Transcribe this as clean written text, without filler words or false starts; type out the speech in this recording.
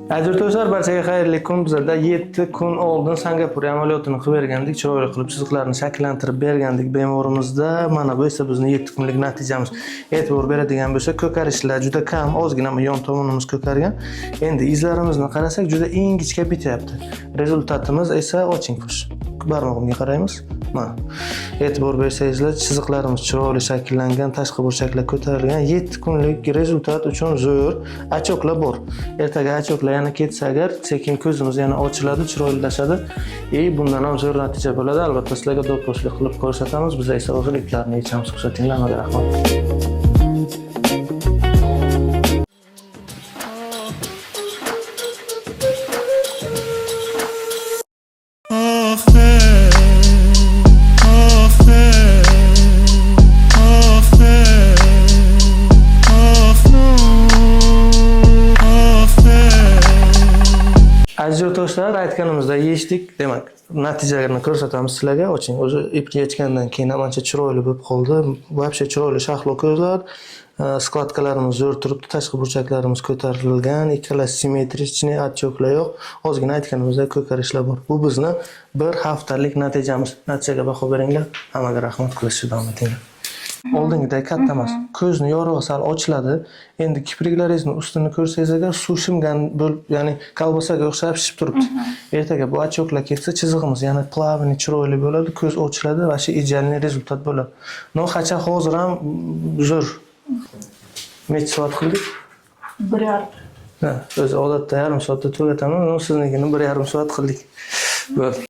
Aziz do'stlar, barchaga xayrli kun. Bizada 7 kun oldin Singapur amaliyotini qilib bergandik, chiroyli qilib chiziqlarni shakllantirib bergandik bemorimizda. Mana bu esa bizni 7 kunlik natijamiz. E'tibor beradigan bo'lsak, ko'karishlar juda kam, ozgina yon tomonimiz ko'kargan. Endi izlarimizni qarasak, juda ingichka bityapti. Результат imiz esa, oching xo'sh. Barmog'imga qaraymiz. Mana. E'tibor bersangizlar, chiziqlarimiz chiroyli shakllangan, tashqi burchaklar ko'tarilgan. 7 kunlik результат uchun zo'r. Отёк lar bor. Ertaga отёк lar yana ketsa agar, sekin ko'zimiz yana ochiladi, chiroylilashadi. И bundan ham zo'r natija bo'ladi. Albatta sizlarga до, после qilib ko'rsatamiz. Biz esa hozir iplarni yechamiz. Kuzatinglar, hammaga rahmat. Aziz yurtdoshlar, aytganimizda yechdik. Demak, natijalarini ko'rsatamiz sizlarga. Oching. O'zi ipni yechgandan keyin ham ancha chiroyli bo'lib qoldi. Вообще chiroyli shahlo ko'zlar. Складка larimiz zo'r turibdi, tashqi burchaklarimiz ko'tarilgan, ikkalasi симметричный, отёк lar yo'q. Ozgina aytganimizdek ko'karishlar bor. Bu bizni bir haftalik natijamiz. Natijaga baho beringlar. Hammaga rahmat, qilishni davom etinglar. Oldingidek katta emas. Ko'zni yorug'i sal ochiladi. Endi kipriklaringizni ustini ko'rsangiz agar, suv shimgan bo'lib, ya'ni kolbasaga o'xshab shishib turibdi. Ertaga bu отёк lar ketsa, chizig'imiz yana плавный chiroyli bo'ladi, ko'z ochiladi va shu идеальный результат bo'ladi. Но, хотя hozir ham zo'r. Necha soat qildik? 1,5. Ha, o'zi odatda yarim soatda tugataman, но siznikini 1,5 soat qildik. Bo'ldi.